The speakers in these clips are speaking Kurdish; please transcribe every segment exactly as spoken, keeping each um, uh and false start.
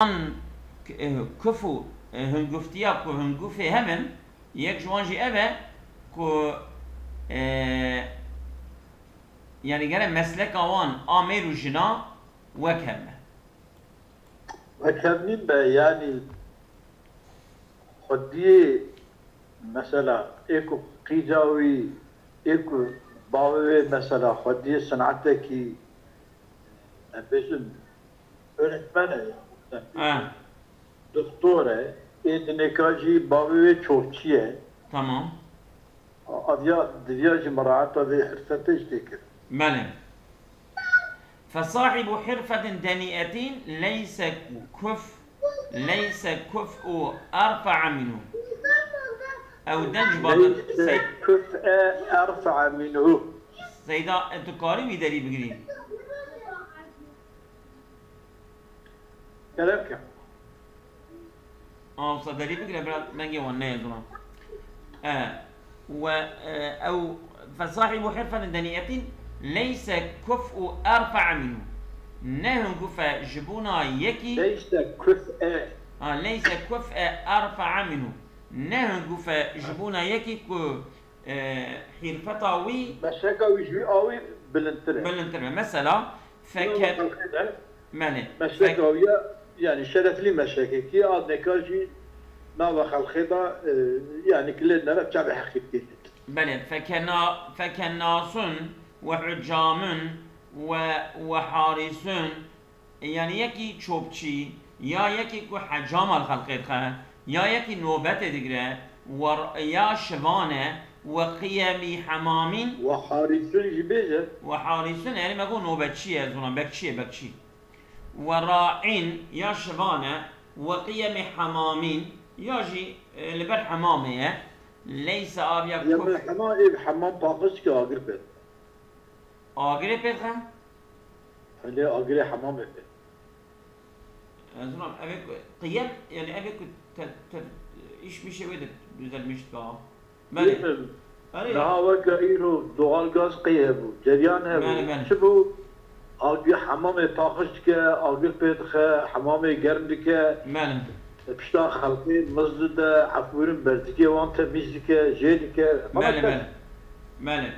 An, e, kuf û, e, hinguftiya ku hingufê hev in, yek ji wan jî ev e ku, e, yanî gere mesleka wan a mêr û jina wek hev be. Wek hev nîn be, yanî xwediyê mesela ê ku qîza wî, ê ku bavê wê mesela xwediyê sinetekî, em bêjin, öğretmen e, Ha, doktor e, ê dinêka jî bavê wê çopçî ye. tamam. Aviya diviya jî meraeta vê hirfetê jî tê kirin. Belê. فصاحب حرفة دنيئة ليس كف، ليس كفء أرفع منه. Ew deng ji batir. Leyse kuf'e erfa'a minhu. Seyda, e, tu karî wî derî bigirî? Kerem ke. Awsa derî bigire, bira dengê wan neyê zilam. E, we, e, ew, فصاحب حرفة دنيئة ليس كفء أرفع منه. Ne hinguf e ji bona yekî. Leyse kuf'e. Ha, ليس كفء أرفع منه. Ne hinguf e ji bona yekî ku, e, hîrfeta wî Meşeka wî ji wî awî bilindtir e. Bilindtir e. Mesela, feke-, Xelqê de Belê. meşeka wî ya, yani şereflî meşekekî, a neka jî nava xelqê de, e, yani ki lê nere çavê heqîqî. Belê. Fekena-, fekenasun ve hucamun ve, ve harisun. Yani yekî çopçî, ya yekî ku hecama li xelqê dixe, ya yekî nobetê digire, ve, ya şivan e, ve qiyemî hemamin. Ve harisun jî bêje. Ve harisun, yani me got nobetçî ye, zona bekçî ye, bekçî. Ve ra'in, ya şivan e, ve qiyemî hemamin, ya jî, e, li ber hemamê ye. Leyse aviya Ya me kuf. hema ev hemam paqij ke agir pê. Agirê pê dixe? Hende agirê hemamê pê. Ez dizanim, ev ê ku qiyem, yani ev ê ku te, te, îş mişê wê de düzelmiş dika. Belê. Bilmiyorum. Erê. Daha weke îro doğalgaz qey hebû, ceryan hebû. Belê, belê. Çi bû? Agir hemamê paqij dike, agir pê dixe, hemamê germ dike. Belê. Pişta xelqê miz dide, efûrin berdikê wan temîz dike, jê dike. Belê, belê. Belê.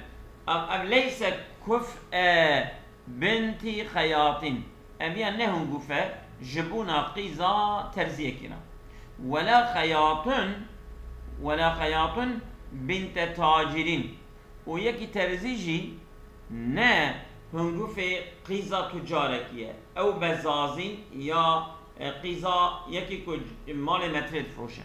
Ev, ev leyse kuf'e binti xeyatin. Ev ya ne hinguf e ji bona qîza terziyekî re. Wela xeyatun, wela xeyatun binte tacirin. Û yekî terzî jî ne hingufê qîza tucarekî ye. Ew bezazîn ya, e, qîza yekî ku malê metrê difiroşe.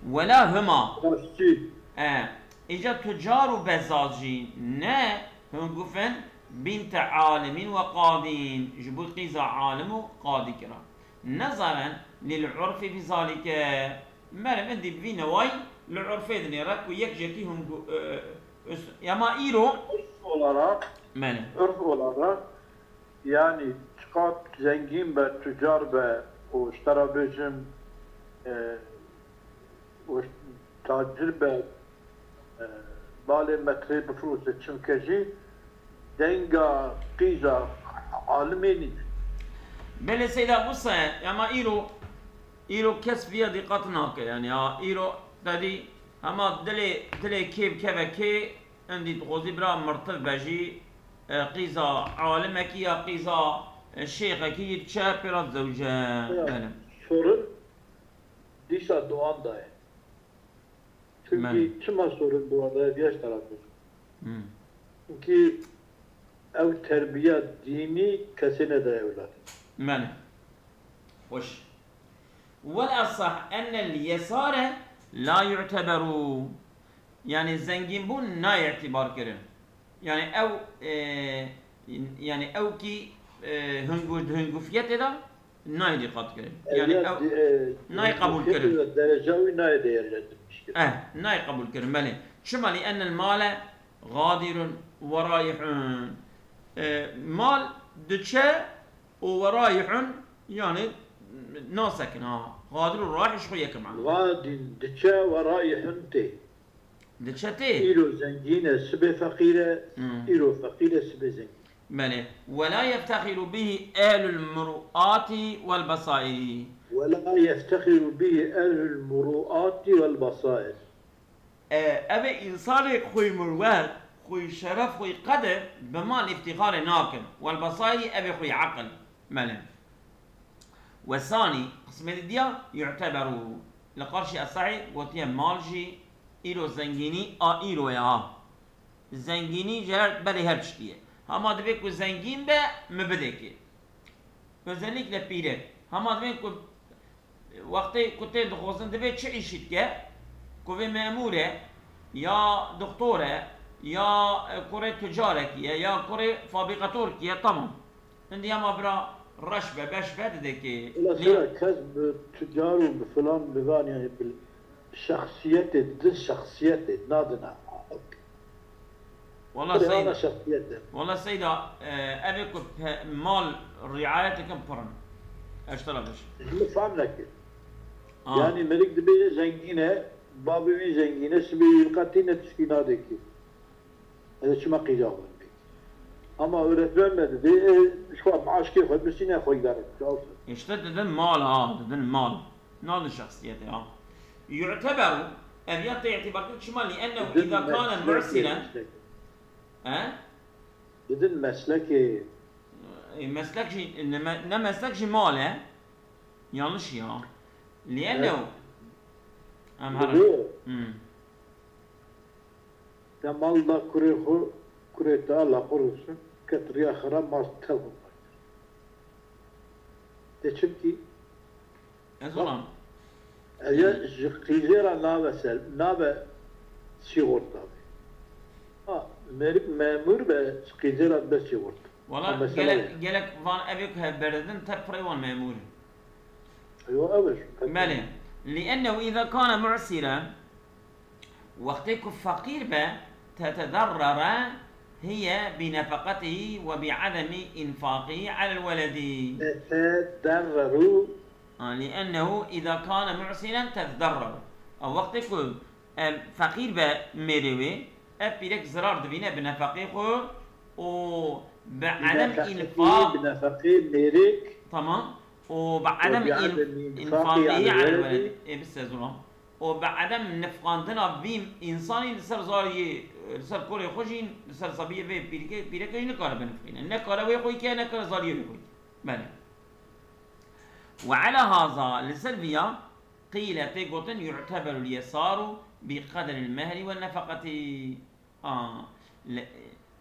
Wela hima. Başçî. E, îca tucar û bezaz jî ne hinguf in bînte alimîn we qadîn, ji bo qîza alim û qadî kira. Nezaren lil urfî bi zalike. Merem indî bi vî newayî li urfê dinêre ku yek jekî hûn gu-, e, us-, ya ma îro. Urf olarak, Belê. Urf olarak, yani çiqat zengîn be, tucar be û ji te re bêjim, e, û tacir be, e, balê metrê bifirûşe, çimke jî denga qîza alimê nîne. Belê Seyda, wisa ye, ya ma îro, îro kes viya dîqat nake, yani ya îro tedî hema dilê, dilê kê bikeve kê, endî dixwazî bira mirtiv be jî, e, qîza alimekî ya qîza, e, şêxekî yê diçe pê re zewce. Evet. Belê. Sorun dîsa di wan de ye. Çünkü Belê. Çima sorun di wan de ye, viya ji te re bêjim. Hmm. Çünkü ew terbiya dînî kesê nedaye welatê. Belê. Xweş. Wel esah ennel yesare la yu'teberu. Yani zengînbûn nayê îtîbar kirin. Yani ew, e, yani ew kî, e, hungu-, hungufiyetê de nayê dîqat kirin. Yani Ya, ew e, nayê qebûl kirin. Dereca wî nayê değerlendirmiş kirin. Eh, nayê qebûl kirin, belê. Çima? Li ennel male gadirun ve raihun. E, mal diçe û ve raihun, yani nasekin ha. Gadir û raih ji xwe yek e mana. Gadin diçe ve raihun tê. Diçe tê. Îro zengîn e, sibê feqîr e, Hmm. Îro feqîr e, sibê zengîn. Belê. Ve la yeftexiru bihi ehlul muruati vel besairi. ولا يفتخر به أهل المروءات والبصائر. E, ev ê însanê xwî murwet, xwî şeref, xwî qedir bi mal îftîxarê nakin. Wel besaîrî ev ê xwî eqil. Belê. Wesanî, qismê didiya, yu'teberu. Li qarşî esahî gotiye mal jî îro zengînî a îro ye ha. Zengînî ji her berê her tiştî ye. Hema divê ku zengîn be, min bidekê. Özellikle pîrek. Hema divê ku wextê ku tê dixwazin divê çi îşî dike, ku vê memûr e, ya doktor e, ya, e, kurê tucarekî ye, ya kurê fabrikatorkî ye, tamam. Hindî hema bira reş be, beş be didekê. Mesela kes bi tucar û bi filan bi van, yani bi şexsiyetê, didin şexsiyetê, nadine. Wala Seyda, wala Seyda, e, ev ê ku pe-, mal riayet dikin pir in. Ez ji te re bêjim. Min fam nekir. Ha. Yani merik dibê zengîn e, babê wî zengîn e, sibê wî qetî ne tişkî nadekî. Ez ê çima qîca xwe bikî? Ama öğretmen me dibê, e, ji xwe maaşkê xwe bisîne xwe idare bike. Îşte didin mal ha, didin mal. Nadin şexsiyetê ha. Yu'teberu, ev ya tê îtibar kirin çima? Li ennehu îza kane mu'siren. He? Didin meslekê. E, meslek jî, ne, me-, ne meslek jî mal e. Yanlış ya. Li ennehu. Em her. Hmm. Te mal da kurê xwe, kurê te, Allah korusun, ket riya xerab, mal te xwe. Te çimkî Ez olam. Ev ya ji qîzê re nabe ser, nabe sîxorta be. Ha, merik memûr be, ji qîzê re be sîxorta. Wala gelek, gelek van evê ku hevber didin, te pirê wan memûr in. Eyo, ew e. Belê. Li ennehu îza kane mu'siren, Wextê ku feqîr be, tetedarrere hiye bi nefeqetihî we bi edemî înfaqihî alel weledî. Tetedarreru. Ha, li ennehu îza kane mu'siren tetedarreru. Ew wextê ku, em, feqîr be mêrê wê, ev pîrek zirar dibîne bi nefeqê xwe û bi edem înfaq. Bi nefeqê mêrek. Tamam. Û bi edem înfaqihî alel weledî. Ê bi sezuram. û bi edem nifqandina vî însanî li ser zariyê, li ser kurê xwe jî, li ser sebiyê vê pîrke-, pîreke jî nikare binifqîne. Nekare wê xwe ke, nekare zariyê wê xwe ke. Belê. Ve ala haza, li ser viya, qîle tê gotin, yu'teberu l-yesaru bi qedril mehri ve nefeqetî. A, li,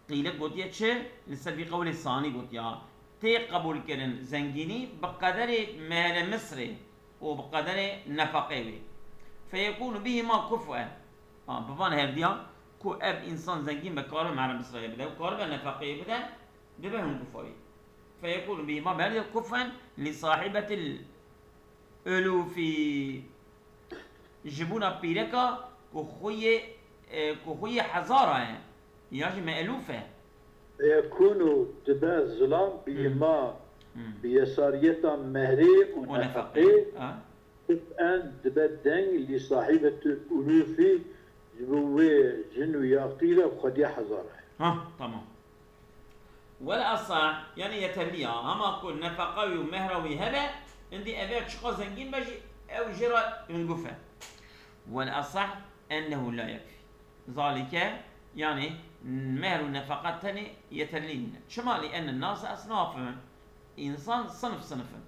qîle gotiye çi? Li ser vî qewlê sanî gotiya. Tê qebûlkirin zengînî bi qederê mehrê Misrê û bi qederê nefeqê wê. Feyekûnu bihîma kuf'e. A, bi van hevdiya ku ev însan zengîn be, karibe mehrê Misrê bide û karibe nefeqeyê bide, dibe hûn kufa wî. Feyekûnu bihîma, bi hevdiya kuf'en li sahibetil ulûfî. Ji bona pîreka ku xweyê, e, ku xweyê hezara ye, ya jî me'lûf e. Feyekûnu dibe zilam bi Hmm. îma Hmm. bi yesariyeta mehrê û Û nefeqê, nefeqê, ha. Kuf'en dibe deng li sahîbetil ulûfî ji bo wê jin û ya qîre xwediya hezara ye. Ha, tamam. Wel esah, yani yeterli ya. Hema ku nefeqa wî û mehra wî hebe, indi ev ya çiqa zengîn be jî, ew jê re hinguf e. Wel esah ennehu la yekfî. Zalike, yani mehr û nefeqa tenê yeterli nîne. Çima? Li enne nase esnafin. Însan sinif sinif in.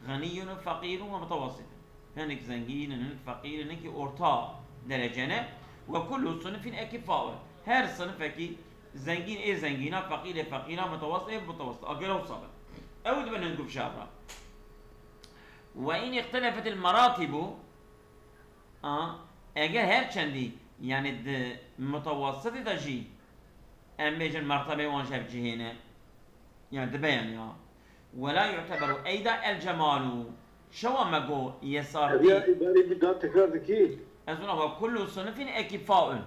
Xeniyyun û feqîrun ve mutewessit in. Hinek zengîn in, hinek feqîr in, hinekî orta derece ne. Ve kullu sinifin ekifa'un. Her sinifekî zengîn ê zengîna, feqîr ê feqîra, mutewessit ê mutewessit. Agere wisa bin. Ew dibin hinguf ji hev re. Ve in îxtelefetil meratibu, a, eger her çendî, yani di mutewessitê de jî, em bêjin mertebê wan ji hev cihê ne. Yani dibe yani ya. Ve la yu'teberu eyda el cemalu. Çawa me got yesartî? Ev ya îbarê bi da tekrar dikî? Ez ona ve kullu sinifin ekifaun.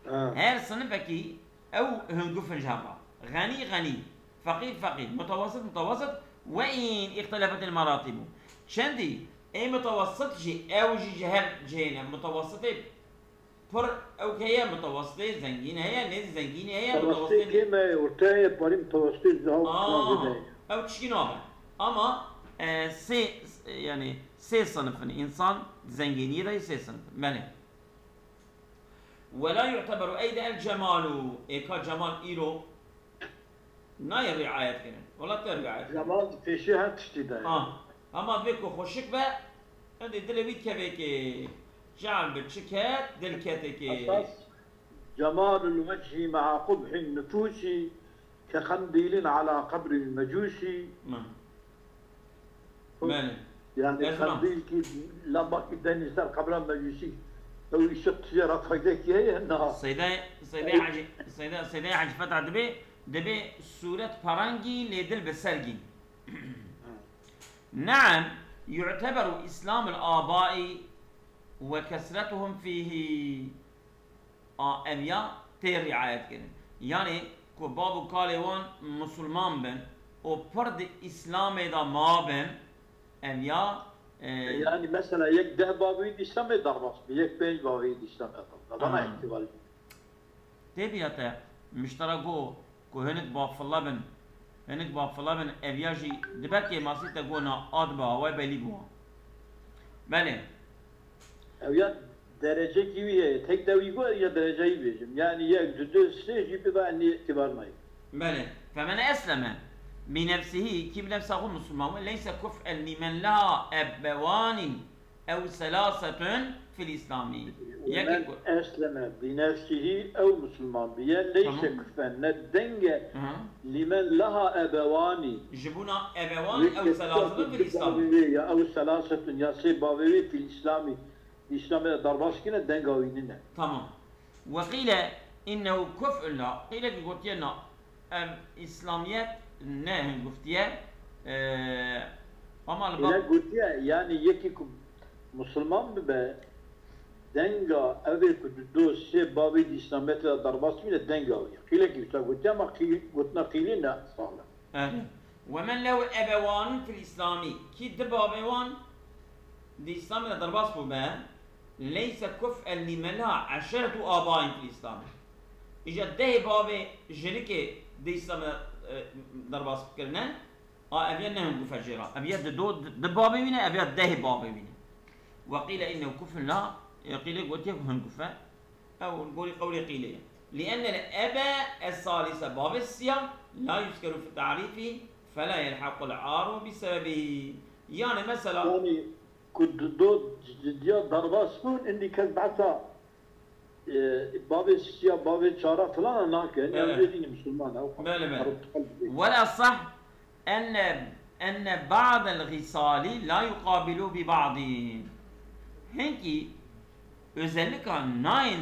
Ha. Her sinifekî ew hinguf in ji hev re. Xenî xenî, feqîr feqîr, mutewessit mutewessit, ve in îxtelefetil meratibu. Çendî ê mutewessit jî ew jî ji hev cihê ne. Mutewessitê Pir ew heye, mutewesitê zengîn heye, nêzî zengînî heye, mutewesitê kêm e, orta heye, parî mutewesitê ji hev Aa, zêde ye. Ew tişkî nabe. Ama, e, sê, e, yani sê sinif in. Însan di zengîniyê de yê sê sinif in. Belê. Ve la yu'teberu eyde el cemalu. Êka cemal îro nayê riayet kirin. Wela tê riayet kirin. Cemal pêşî her tiştî de ye. Ha. Hema divê ku xweşik be, hindê dilê wî kevêkê ceal bi çi ket, dil ketekê. Esas cemalul vechî mea qubhin nufûsî ke qendîlin ala qebril mecûsî. Ma. Belê. Yani Ez wan. Qendîl ki lamba ki denî ser qebra mecûsî. Ew îşiq tijê re faydekî heye? Na. Seyda, Seyda Hacî, Seyda, Seyda Hacî Fetah dibê, dibê sûret perengî lê dil bi sergî. Neam, yu'teberu Îslamul abai ve kesretuhum fîhî. A, ev ya tê riayet kirin. Yani ku bab û kalê wan musulman bin û pir di Îslamê de ma bin, ev ya, e, Yani mesela yek deh bavê di Îslamê derbas bi, yek pênc bavê di Îslamê derbas. Bana Aha. ihtimal. Tê bîra te, miştera ku, ku hinek bafile bin, hinek bafile bin, ev ya jî dibe kêmasî te ku na a dibe, haway belî bû. Belê. Ew ya derecekî wî heye. Tek de wî got ya dereceyî bêjim. Yani yek, du, du, sê jî bibe, enî îtibar nayê. Belê. Femen esleme bi nefsihî, kî bi nefsa xwe musulman bû, leyse kuf'en limen la ebewanî ew selasetun fil Îslamî. Yekî Men ku esleme bi nefsihî, ew musulman biye, leyse Tamam. kuf'en, ne deng e, Hı. limen laha ebewanî. Ji bona ebewan Wê ew kes selasetun fil du Îslamî. bavê wê ya ew selasetun ya sê bavê wê fil Îslamî. Îslamê de derbas kine, denga wî nîne. Tamam. Ve qîle innehu kuf'un la. Qîlekî gotiye na. Ev Îslamiyet ne hinguftiye. Ee, ama li Qîle ba- gotiye, yani yekî ku musulman bibe, denga ev ê ku du do sê bavê di Îslamiyetê de derbas bîne, denga wî ye. Qîlekî wisa gotiye ama qî-, gotina qîlê ne sax e. Erê. Ve men lehu ebewanun fil Îslamî. Kî di bavê wan di Îslamê de derbas bûbe, leyse kuf'en limen leha eşeretu abain fil Îslamî. Îja dehê bavê jinikê di Îslamê de, e, derbas kirine, a ev ye ne hingûfe jê re. Ev ye di do, di, di bavê wî ne, ev ye dehê bavê wî ne. Ve qîle innehu kuf'un la, e, qîlê gotiye ku hingûfe. Ew li gorî qewlê qîlê ye. Li'ennel ebe es-salise, bavê siya, la yuzkeru fi ta'rîfî, fela yelhaqul aru bi sebebihi. Yani mesela Yani ku du do ciddiya derbas bûn, indî kes behsa, e, bavê siya, bavê çara filan nake. Yani Evet. Ew jê dînî Müslüman e. Belê, belê. Wela sah enne, enne ba'del xisali la yuqabilu bi ba'di. Hinkî özellikan nayên,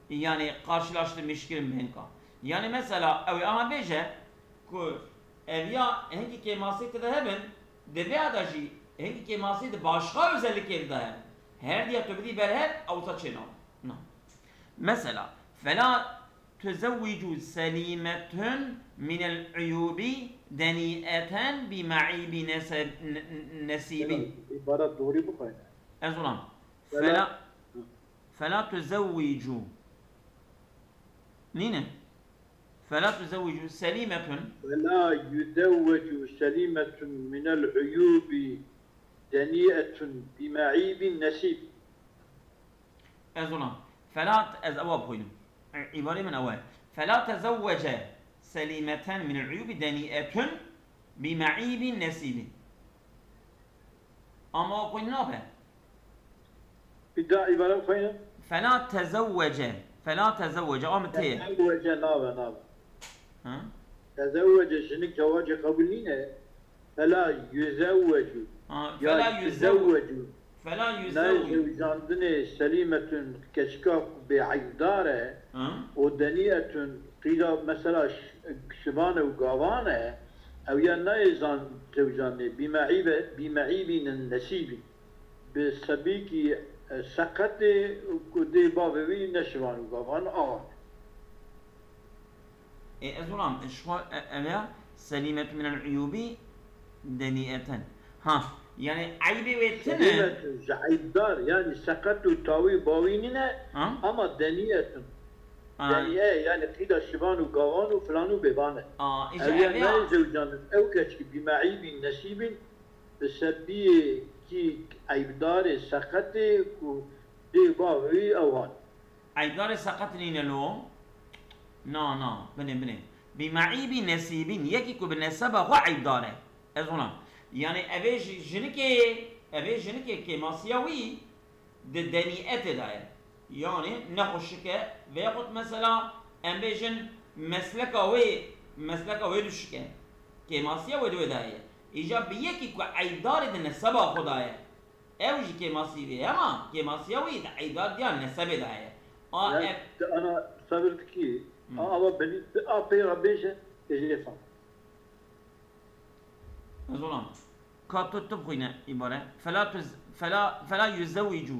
yani karşılaştırmış kirin bi hinka. Yani mesela ew ê aha bêje ku ev ya hinkî kêmasî tide hebin, di vê ada jî hinkî kêmasî di başka özellikê de hebin. Her diya tu bidî ber hev, ewsa çê nabin. Na. Mesela, fela tuzewwicu selimetun minel uyubi deni'eten bi ma'ibi nese-, n-, n-, nesibin. Îbaret doğru bixwîne. Ez ulan. Fela Fela, fela tuzewwicu. Nîne. Fela tuzewwicu selimetun. Fela yuzewwecu selimetun minel uyubi deni'etun bi ma'ibin nesib. Ez ulan. Fela, ez ewa bixwînim. E, îbarê min ewa ye. Fela tezewwece selimeten minel uyubi deni'etun bi ma'ibin nesibin. Ama o xwîn nabe. Bir daha ibare xwîne. Fela tezewwece. Fela tezewwece. A min tê. Tezewwece nabe, nabe. Ha? Tezewwece jinik cewacê qebul nîne. Fela yuzewwecu. Ha, Ya fela yuzew-, yuzewwecu. Fela Nayê yuzewwecu. zewcandinê Selîmetun keçika ku bêeybdar e, Ha? û denîyetun qîla mesela ş-, şivan e û gavan e, ew ya nayê zan zewcandinê, bîmeîbe, bîmeîbînin nesîbî. Bi sebîkî, e, seqetê ku dê bavê wî ne şivan û gavan a. Ê, ez ulam, ji xwe, e, ev ya, Selîmet minel uyûbî denîeten. Ha, yani eybê wê tine. Selîmet ji eybdar, yani seqet û tawî bawî nîne, Ha? ama denîetin. Ha. Denîe, yani qîda şivan û gavan û filan û bêvan e. Aa, îja Ev ya ev ya. nayê zewcanin, ew keçkî bîmeîbîn nesîbîn, bi sebiyekî eybdarê seqetê ku dê bav wî ew han. Eybdarê seqet nîne lo? Na, na, binê, binê. Bi me'îbî nesîbîn, yekî ku bi neseba xwe eybdar e. Ez ona. Yanî evê ji-, jinikê, evê jinikê kêmasiya wî di denîetê de ye. Yanî nexweşik e, veyahut mesela em bêjin mesleka wê, mesleka wê duşik e. Kêmasiya wê di wê de heye. Îca bi yekî ku eybdarê di neseba xwe de ye. Ew jî kêmasî wê, hema kêmasiya wî di eydar diya nesebê de heye. A, Ya, ev te ana sabir dikî. Hmm. A, ava benî, a pê re bêje, ê jê fam. Ez olam. Ka tu, tu bixwîne îbare. Fela tuz-, fela, fela yuzewwicu.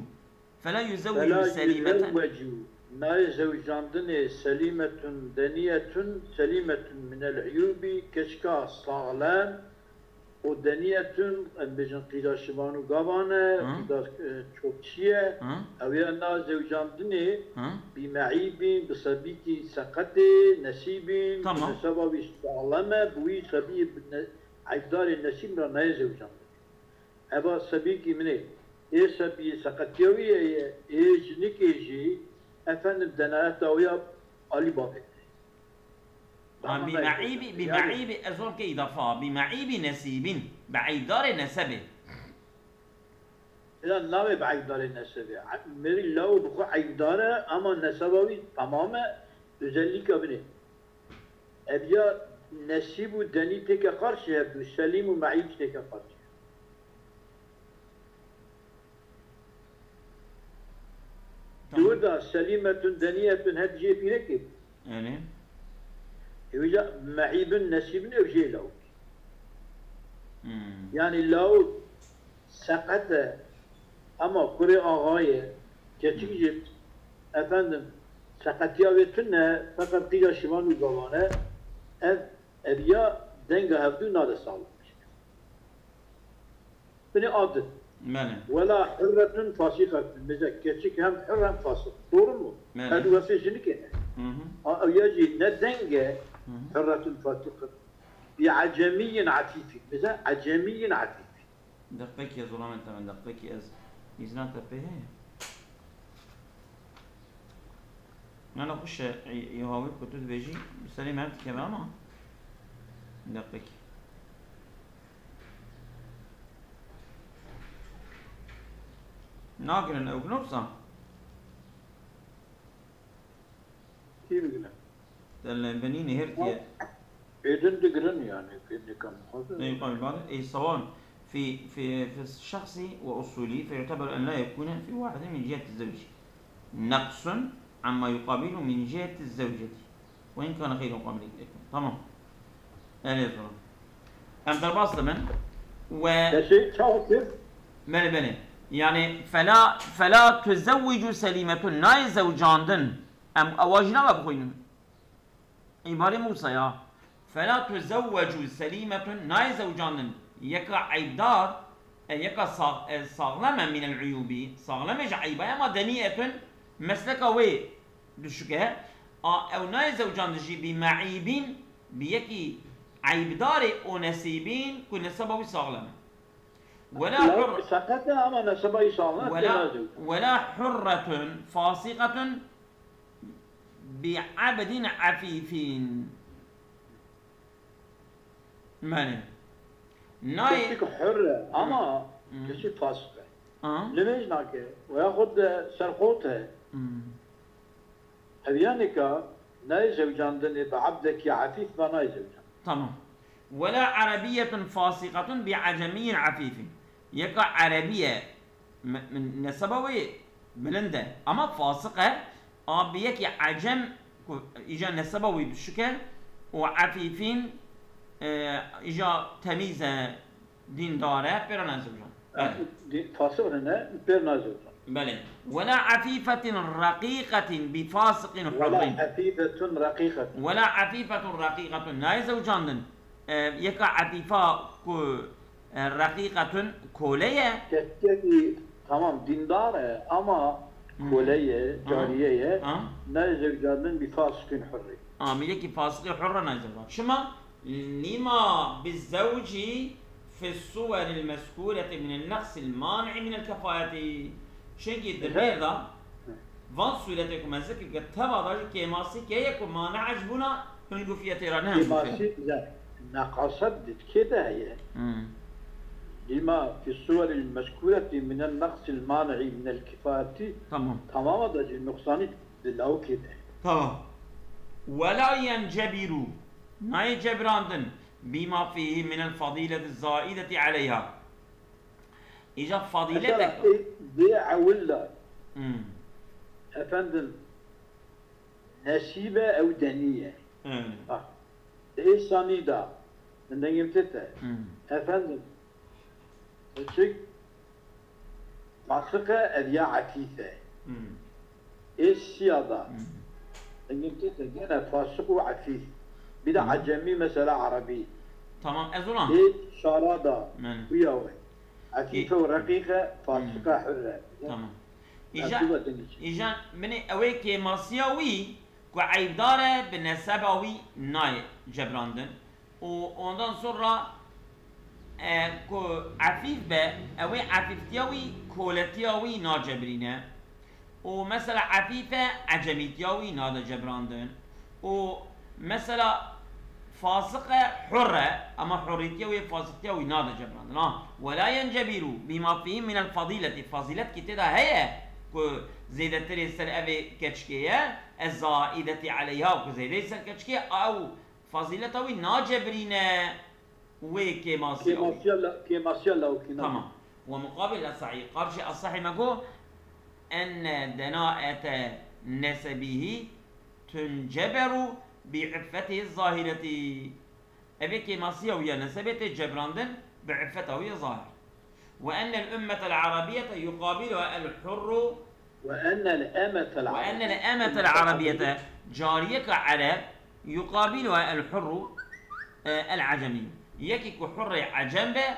Fela yuzewwicu Fela selimeten. yuzewwecu. Nayê zewcandinê selimetun, deniyetun, selimetun minel uyubi, keçika saxlem, û deniyetun, em bêjin qîza şivan û gavan e, Hı. qîza, e, çokçî ye. Hı. Ew ya na zewcandinê Hı. bî meîbîn, bi sebîkî seqetê, nesîbîn, Tamam. bi neseba wî saxlem e, bi wî sebî bi ne-, eydarê nesîb re nayê zewcandinê. Eva sebîkî min ê, ê sebî seqetiya wî ye, ê jinikê jî efendim denayeta wî ya alî bavê. Ha, bi meîbî, bi meîbî, ez wan ke îdafa, bi meîbî nesîbîn, bi eydarê nesebê. Ila navê bi eydarê nesebê. Merî law bi xwe eydar e, ama neseba wî tamam e, özellik e binê. Ev ya nesîb û denî têke qarşî hevdû, selîm û meîb têke qarşî. Tamam. Di wir de selîmetun, deniyetun hep jê pîrekê bû. Erê. Ê wî ca meîbin, nesîbin ew jê lawik. Hmm. Yanî lawik seqet e, ama kurê axa ye, keçik Hmm. jî efendim seqetiya wê tune, feqet qîza şivan û gavan e. Ev, ev ya denga hevdû nade sağlam. Binê a di. Belê. Wela hurretun fasiqetun. Mesela keçik hem hurr hem fasik. Doğru mu? Belê. Her du wesê jinikê ne. Hı hı. A, ew ya jî ne deng e, Hı hı. hurretun fasiqetun. Bi acemiyyin afîfî. Mesela acemiyyin afîfî. Deqekî ez olamên te min, deqekî ez îzna te pê heye. Na, na, xweş e, ê, ê hawî ku tu dibêjî, bi serê me dikeve ama. Deqekî. Nagirin ew binûsa. Kî bigire? Te li benî nihêrtiye. Êdin digirin yani, kê nêka mixwaze. Ey, yuqabil bade. Ey, sawan. Fi, fi, fi şexsî ve usulî, fe yu'teberu en la yekûne fi wahidin min ciheti zewcî. Neqsun amma yuqabilu min ciheti zewceti. Ve in kâne xeyr muqabil. Tamam. Erê zor. Em derbas dibin. Ve Te şey çawa kir? Belê, belê. Yani, fela, fela tuzewwicu selîmetun, nayê zewcandin. Em ewa jî nava bixwînin. Îbarê Mûsa ya. Fela tuzewwecu selîmetun, nayê zewcandin. Yeka eybdar, e, yeka sa-, e, saxlem e minel uyûbî, saxlem e ji eyba, ama deniyetun, mesleka wê duşik e. A, ew nayê zewcandin jî bi meîbîn, bi yekî eybdarê û nesîbîn ku neseba wî saxlem e. Wela Lawik hur-, seqet e ama neseba wî saxlem e, wela, tê nayê zewcandin. Wela hurretun fasiqetun bi abdin afîfîn. Mane. Nayê Keçik hurr e ama Hı. keçik fasik e. Aha. Nimêj nake. Veya xwe de serqot e. Hı. Ev yanî ka nayê zewcandinê bi ebdekî efîf ve nayê zewcandin. Tamam. Wela erebiyetun fasiqetun bi acemiyyin afîfîn. Yeka erebî ye, me-, min-, neseba wê bilind e, ama fasiq e, a bi yekî ecem ku îca neseba wî duşik e û efîfîn, e, îca temîz e, dîndar e, pê re nayê zewcan. Belê. Di-, fasik ne, pê re nayê zewcan. Belê. Wela efîfetin reqîqetin bi fasiqin Wela hurrin. efîfetun reqîqetun. Wela efîfetun reqîqetun. Nayê zewcandin. E, yeka efîfa ku, e, reqîqetun kole ye. Kesekî, tamam, dîndar e ama Hmm. kole ye, Ha. cariye ye. Ha. Nayê zewcandin bi fasiqin hurri. A, bi yekî fasiqî hurra nayê zewcan. Çima? Lima bi zewcî في الصور المذكورة من النقص المانع من الكفاءة. Çimkî di mêr de van sûretê ku me zikir kir, teva de jî kêmasî heye ku mane ji bûna hingûfiyetê re ne hingûfê. Kêmasî, neqaset di kê de heye? Hmm. Dîma في الصور المذكورة من النقص المانع من الكفاءة. Tamam. Tamama da jî nuqsanî di lawikê de. Tamam. ولا ينجبر. Nayê cebrandin. بما فيه من الفضيلة الزائدة عليها. Îca fadîletek. Mesela, ê, dê ewil de. Hmm. Efendim, nesîbe ew denî ye. Hmm. Ha. Ê sanî de. Min dengê min tê te. Hmm. Efendim, çik Fasiqe ev ya efîf e. Hmm. Ê siya da. Hmm. Engin tê te gene fasiq û efîf. Bir de Hmm. Ecemî mesela Erebî. Tamam, ez ona. Ê şara da. Yani. Uya we. Efîfe û reqîqe, fasiqe Hmm. hurre. Tamam. Îja, Efîfe deniz. Îja minê ew ê kêmasiya wî ku eyvdar e, bi neseba wî nayê cebrandin. Û ondan sonra, e, ku efîf be, ew ê efîftiya wî, koletiya wî nacebrîne. Û mesela efîf e, ecemîtiya wî nade cebrandin. Û mesela fasiq e, hur e, ama hurîtiya wî, fasiqtiya wî nade cebrandin. Ha, ولا ينجبر بما فيه من الفضيلة. Fazîlet ki tê de heye, ku zêdetirê ser evê keçikê ye, الزائدة عليها, ku zêdeyê ser keçikê, ew fazîleta wî nacebrîne wê kêmasiya wî. Kêmasiya la-, kêmasiya lawikî nabe. Tamam. ومقابل الأصح, qarşî esahî me got, أن دناءة نسبه تنجبر بعفته الظاهرة. Evê kêmasiya wî ya nesebê tê cebrandin bi îffeta wî ya zahir. وأن الأمة العربية يقابلها الحر. وأن الأمة العربية. وأن الأمة العربية, cariyeka Ereb, يقابلها الحر, e, العجمي. Yekî ku hurrê Ecem be,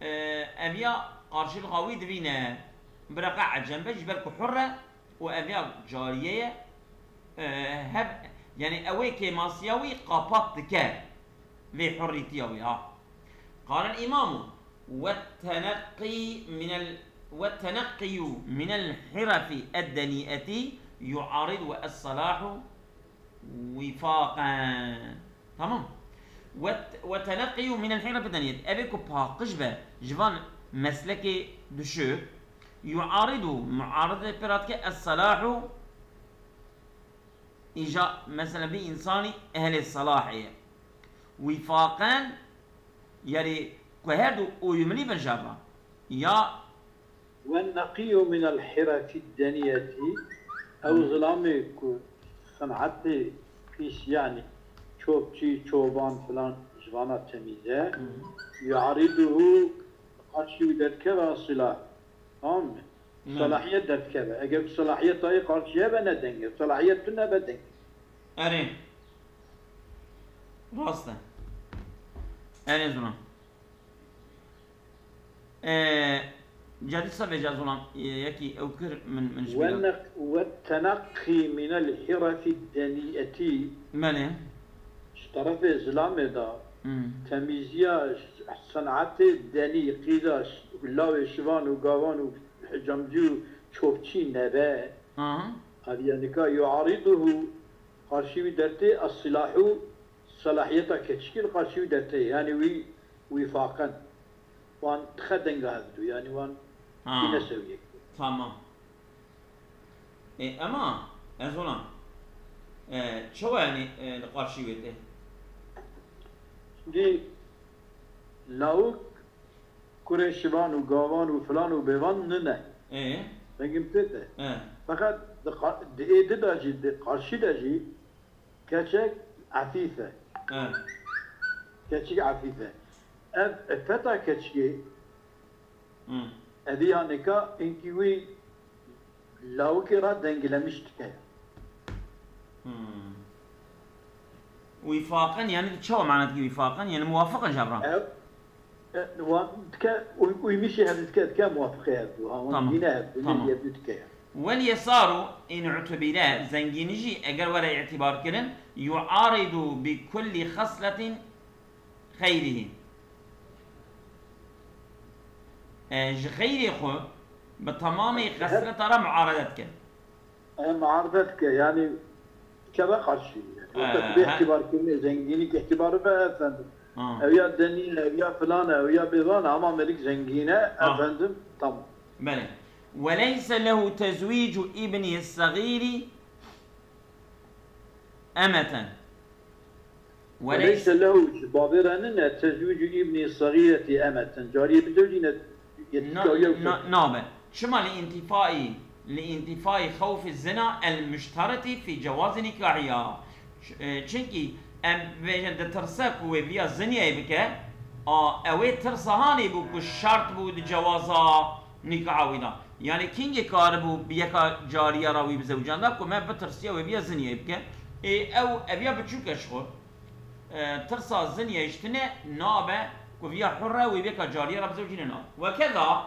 e, ev ya qarşîlixa wî dibîne. Biraqa Ecem be, ji ber ku hur e, û ev ya cariye ye, e, hev, yani ew ê kêmasiya wî qapat dike vê hurrîtiya wî, ha. قال الإمام: والتنقي من ال-، والتنقي من الحرف الدنيئة يعارض الصلاح وفاقا. Tamam. Ve, ve tenekkiyu minel hiref deniyet. Evê ku paqij be ji van meslekê düşük, yuaridu, muaridê pê re dike, es-salahu, îca, mesela, vî însanî ehlê selahê ye. Wîfaqen, yani ku her du uyumlî bin ji hev re. Ya والنقي من الحرف الدنيئة، ew zilamê ku senetê pîs, yani çopçî, çoban filan, ji vana temîz e. Hı. Yuariduhu, qarşî wî derdikeve as-silah. Tamam mı? Hı. Selahiyet derdikeve. Eger selahiyet tayê qarşî hebe ne deng e. Selahiyet tune be deng. Erê. Rast e. Erê zûna. Ee, ca dîsa vêca zolan, e, yekî ew kir min, min ji bîra. والنق-، والتنقي من الحرف الدنيئة. Belê. Ji terefê zilamê de Hmm. temîziya senetê denî, qîza lawê şivan û gavan û hicamcî û çopçî nebe. Aha. Ev ya nika yuariduhu, qarşî wî dertê, es-silahu, selahiyeta keçikî li qarşî wî dertê. Yani wî wîfaqen. Wan dixe denga hevdu, yani wan Ha. tîne sewiyek. Tamam. E, ema, ez ona, e, çawa yani, e, li qarşî wê tê? Şimdi lawik kurê şivan û gavan û filan û bêvan nine. E? Dengim tê te. E. Feqet di qa-, di ê di de jî, di qarşî de jî Keçek efîf e. Evet. Keçik efîf e. Ev efeta keçikê, Hı. Evî ya nika inkî wî lawikê re dengilemiş dike. Hmm. Wîfaqen, yani çawa mana dikî wîfaqen? Yani muwafiqen ji hev re? Ev, e, wan dike, uy-, uymişê hev dike, dike muwafiqê hev du. Ha, wan Tamam. dîne hev du, Tamam. ne diye du dike ya. Wel yesaru in utubire, zengînî jî eger were îtîbar kirin, yuaridu bi kulli xesletin xeyrihi. e, ji xeyrê xwe bi temamê xesleta re muarede dike. E, muarede dike, yanî keve qarşî. Yanî, E, wekî bi he. îhtîbarkirinê zengînî ki îhtîbarî be efendim. Ha. Ew ya denî ne, ew ya filan e, ew ya bêvan e, ama melik zengîn e, Ha. efendim, tamam. Belê. Ve leyse lehu tezwîcu ibnî segîrî emeten. Ve leyse lehu, ji bavê re nine, tezwîcu ibnî segîretî emeten. Cariyê bizewcîne yetîka Na-, yew na-, nabe. Çima li întifayî, li întifayî xewfî zina el muşteretî fî cewazî nîkahiya. Ç-, e, çinkî em bêjin ditirse ku wê viya ziniyê bike, a, ew ê tirsa hanê bû ku şert bû di cewaza nîkaha wî de. Yanî kîngê karibû bi yeka cariye re wî bizewicanda ku me bitirsiya wê viya ziniyê bike. Ê, ew, ev ya biçûk e ji xwe. E, tirsa ziniyê ji tine nabe ku viya hurre wî bi yeka cariye re bizewicîne nabe. Wekeza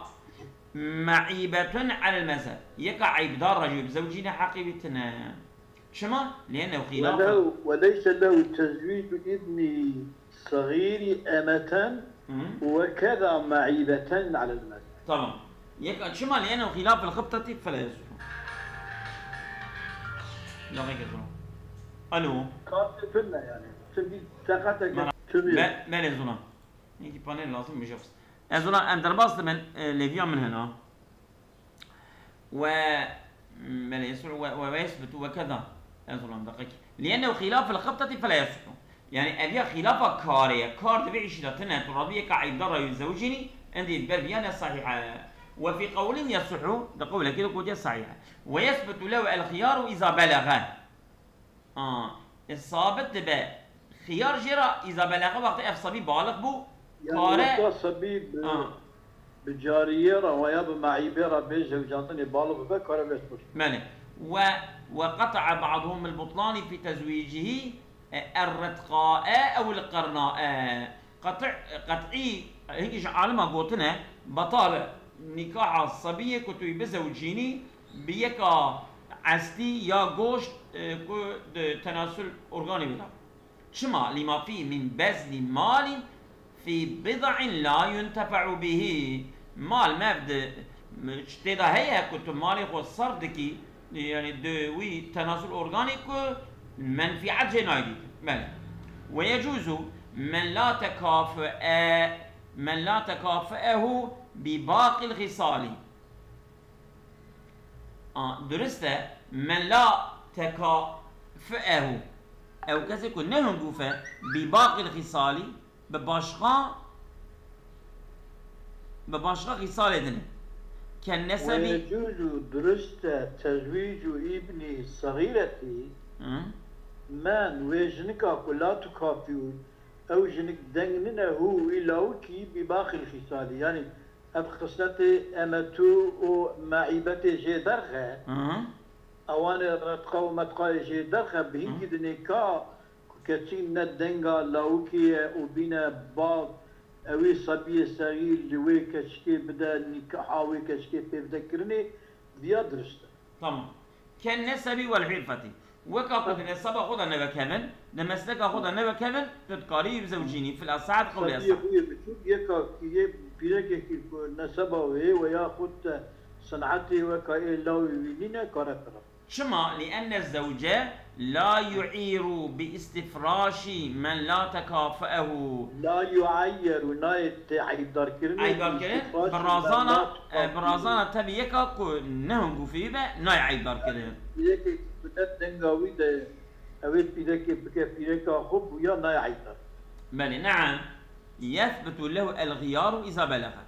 me'îbetun alel mezheb. Yeka eybdar re jî wî bizewicîne heqê wî tine. Çima? Liennehu xilaf. Welew, ve leyse lehu tezwîcu ibnî segîrî emeten Hı. Ve keza me'îbeten alel mezheb. Tamam. Yeka çima? Liennehu xilaf el xibteti fele yesluhu. Demek e zona. Alo. Kartê pil ne yani. Çimkî teqetek Mera-, tümü. Me-, me ne zona. Yekî panel lazim bir şey. Ez zona em derbas dibin, e, lêviya min hena. Ve, belê, yesluhu ve, ve, ve yesbutu ve keza. Ez ulan deqekî. Liennehu xilaf el xibteti fela yesluhu. Yani ev ya xilafa karê ye. Kar di vê îşî de tine, tu radî yeka eybdar re yuzewicînî, endî ber viya ne sahîh e. Ve fî qewlin yesluhu, di qewlekî de gotiye sahîh e. Ve yesbutu lehu el xiyaru iza belege. A, e, sabit dibe. Xiyar jê re îza belexe wextê ev sebî balix bû, Yani kare wexta sebî bi, A. bi cariyê re veya bi meîbê re bê zewcandinê balix bibe, kare vê xweş. Belê. Ve, ve qeta'a ba'duhum bil butlani fî tezwîcihî, e, er-ritqa'e ew il-qirna'e. Qet'i, qet'î, hinkî ji alima gotine, betal e nîkaha sebiyê ku tu yî bizewicînî bi yeka estî ya goşt, e, ku di tenasül organê wî de. Çima? Lima fî min bezli malin fî bid'in la yuntefe'u bihi. Mal mev di, tê de heye ku tu malê xwe serf dikî, yani di wî tenasül organê ku menfîet jê nayê dîtin. Belê. Ve yecuzu men la tekafu'e, men la tekafu'ehu bi baqil xisali. A, durist e, men la tekafu'ehu. Ew kesê ku nehungûf e, bi baqil xisali, bi başqa, bi başqa xîsalê din e. Ken nesebî. Ve yecuzu, durist e, tezwîcu îbnî segîretî, Hı. men wê jinika ku la tukafî, ew jinik deng nine, hu, wî lawikî, bi baqil xîsalî. Yanî ev xisletê emetû û meîbetê jê derxe, Hı. ewanê retqa û metqayê jê derxe, bi hinkî Hı. dinê ka Ku keçî ne denga lawikê ye û bîne bav, ewî sebiyê sexîr li wê keçikê bide nîkaha wê keçikê pê bide kirinê, viya dirust e. Tamam. Ken nesebi wel hîrfetî. Weka ku di neseba xwe de nevekevin, di mesleka xwe de nevekevin, tu dikarî wî bizewicînî. Fil esah qewlê Sebiyê esah. xwe yê biçûk, yeka ku yê pîrekekî ku neseba wê ye we yaxud te sinetê weka ê lawê wî nîne, kare pira. Çima? Li'enne zewce la yu'îru bi istifraşî men la tekafe'ehu. La yu'ayyeru, nayê tê eyîbdarkirinê, Eyîbdarkirin, bi istifraşî men razana, la e, bi tekafe'ehu. Razana tevî yeka ku ne hingûfî be, nayê eyîbdarkirin. Yekê ku ne denga wî de, ew ê pîrekê bike pîreka xwe bûya, nayê eyîbdar. Belê, ne'em. Yethbitu lehu el-xiyaru iza belege.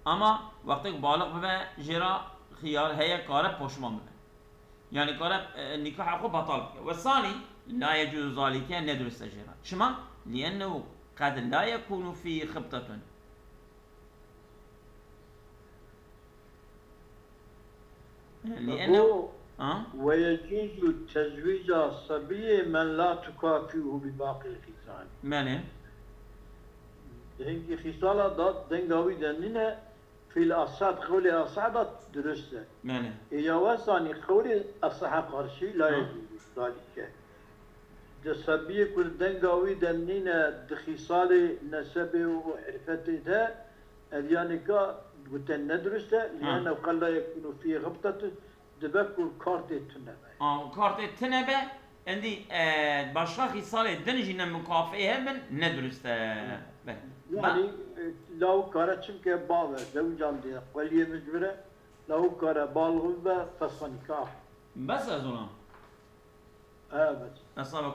Ama wextê ku balix bibe, jê re xiyar heye, kare poşman bibe. Yani kare, e, nîkaha xwe betal bike. Ve sanî, la yecuzu zalike, ne dirust e jê re. Çima? Liennehu qed la yekunu fî xibtetun. Liennehu, Ebu, ha? Ve yecuzu tezwîca sebiyê men la tukafîhu bi baqil xîsan. Belê. Hingî xîsala da denga wî de nîne, Fîl Esad, qewlê Esad dirust e. Belê. Ê ya we zanî qewlê Esah'a qarşî la Hı. yecûz zalike. Di sebiyê ku denga wî de nîne di xîsalê nesebê û hîrfetê de, ev yanî ka Gote ne durist e, lê Ha. ne qelayek ku nûfiyê xebite tu dibe ku kartê tune be. A, û kartê tune be, endî, e, başqa xîsalê din jî ne mukafê hebin, ne durist e. Be. Yanî, e, lawik kare çimke bave, zewicandê, xweliyê min ji vir e, lawik kare balix bibe, fesxa nîkah. Bes ez ona. Evet. Hesaba